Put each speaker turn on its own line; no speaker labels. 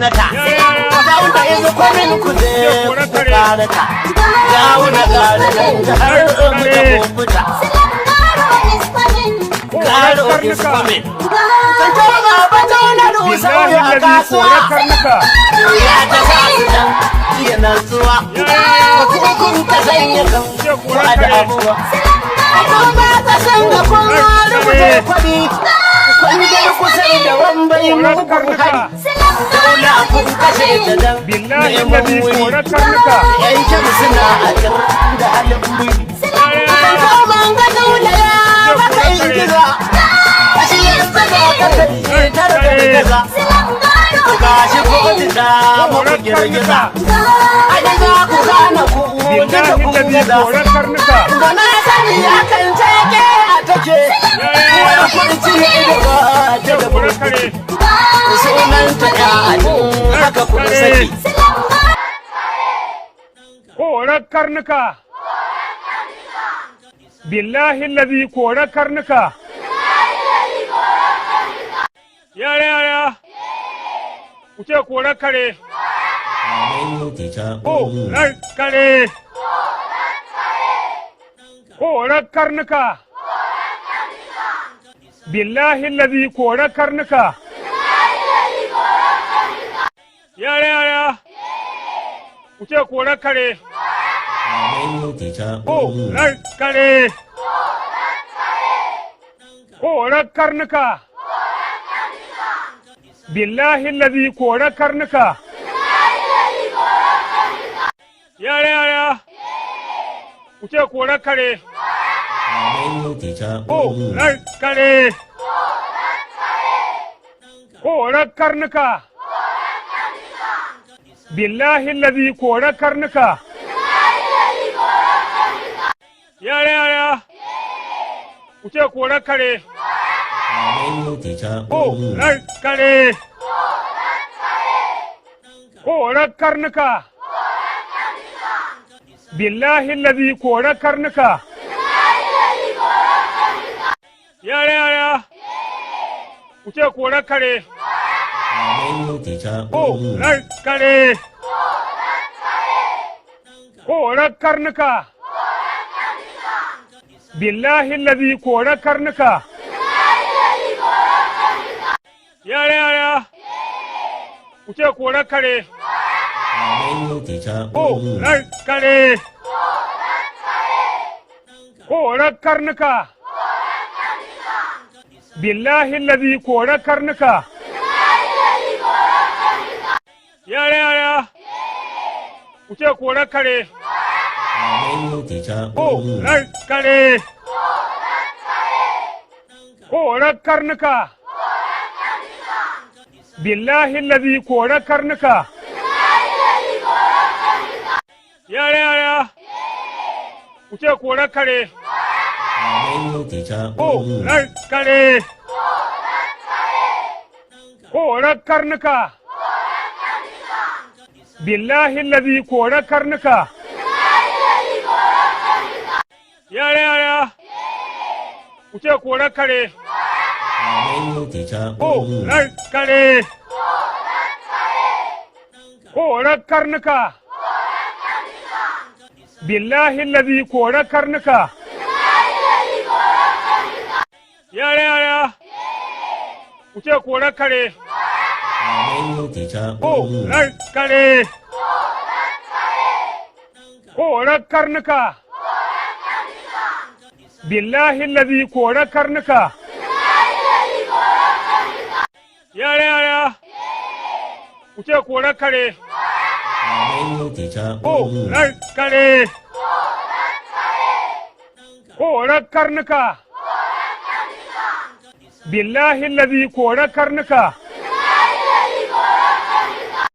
Sanata. Gawuna is coming, ku je ku karata. Gawuna gara nan jihar mu da kwamfuta. Garo is coming. Kantoma ba na rusau
Billahi
ya
lazi
kasuwa.
korar karnuka.
Ya ta sa su dan iya natsuwa. Kun ka sanya kan ku a damuwa. Kun ba ka san da kun rubuta kwaɗi. Kun je kusa da wambai
Korar
mugun
karnuka.
hari. Daula kun kashe ta dan
Billahi
neman
lazi
wuri.
korar karnuka.
Yan kyau suna a can da halin buri. Kantoman ga daula ya baka ingiza. Shi yanzu ga ka kai tare da gaza. Gashi kotu ta muku girgiza. Ai za ku gane ku duka
Billahi
kun
lazi
gaza.
korar karnuka.
Da na sani akan take a take. Wani kurci da ba ta da
Korar kare.
Sunan ta ya haka kun saki.
Korar karnuka. Billahi lazi korar karnuka. Yara yara. Ku ce korar kare. Korar kare. Korar karnuka. Billahi lazi korar karnuka. Yara yara. Ku ce korar kare. Korar kare. Korar karnuka. Billahi lazi korar karnuka. Yara yara. Ku ce korar kare. Korar kare. Korar karnuka. Billahi lazi korar karnuka. Yara yara. Ku ce korar kare. Korar kare. Korar karnuka. Billahi lazi korar karnuka. Yara yara. Ku ce korar kare. Korar kare. Korar karnuka. Billahi lazi korar karnuka. Yara yara. Ku ce korar kare. Korar kare. Korar karnuka. Billahi lazi korar karnuka. Yara yara. Ku ce korar kare. Korar kare. Korar karnuka. Billahi lazi korar karnuka. Yara yara. Ku ce korar kare. Korar kare. Korar karnuka. Billahi lazi korar karnuka. Yara yara. Ku ce korar kare. Korar kare. Korar karnuka. Billahi lazi korar karnuka. Yara yara. Ku ce korar kare. Korar kare. Korar karnuka. Billahi lazi korar karnuka. Yara yara. Ku ce korar kare. Korar kare. Korar karnuka. Billahi lazi korar karnuka.